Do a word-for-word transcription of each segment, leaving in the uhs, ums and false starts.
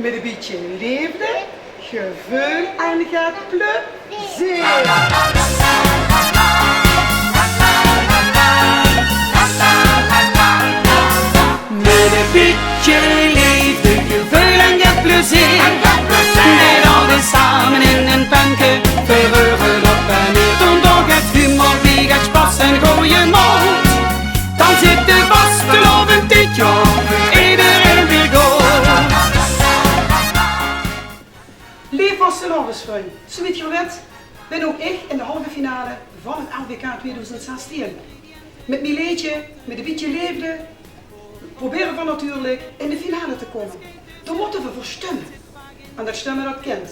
Mit e bietje leefde, geveul en get plezeer. Mit e bietje leefde, geveul en get plezeer. Mit al die same in e penke, veureuver op en neer. Doon d'r get humor bie, get sjpas en gooje mood. Dan zit de vastelaovend dit jaor veur ederein weer good. Leef vastelaovesvrunj, zoewie geer wet, bin ouch ich in de halve finale van 't L V K twieëdoezend zestien. Mit mie leedje, mit e bietje leefde, probere v'r natuurlik in de finale te kómme. Dao mótte v'r veur sjtumme. En det sjtumme, det kint.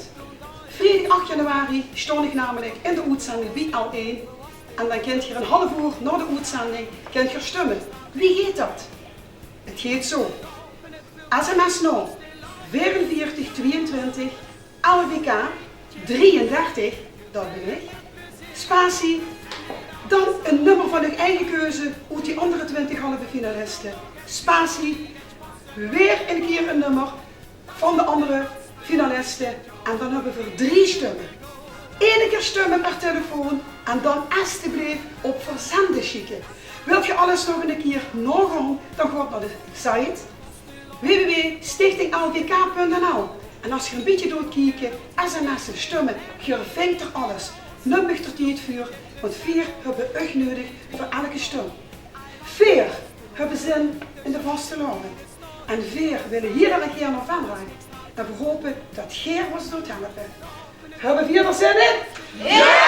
Vriedig ach januari sjtaon ich namelik in de oetzending bie L één. En dan kint geer ein half oer nao de oetzending kint geer sjtumme. Wie geit det? 't Geit zoe. S M S nao veerenveertig twieëntwintig, L V K drieëndertig, det bin ich, spatie, dan ein nummer van eur eige keuze oet die anger twintig halve finaliste, spatie, weer ein kier ein nummer van de anger finaliste en dan höbbe v'r drie sjtumme. Eine kier sjtumme per telefoon en dan estebleef op verzende sjikke. Wilt geer alles nog ein kier naogaon, dan gaot nao de site w w w stichting l v k punt n l. En es geer ein bietje doot kieke, sms'e, sjtumme, geer vingt d'r alles. Num uch d'r tied veur, want veer höbbe uch neudig veur elke sjtum. Veer höbbe zin in de vastelaovend. En veer wille hie erg gaer nao Venray. En veer hope det geer ós doot helpe. Höbbe veer d'r zin in? Jao!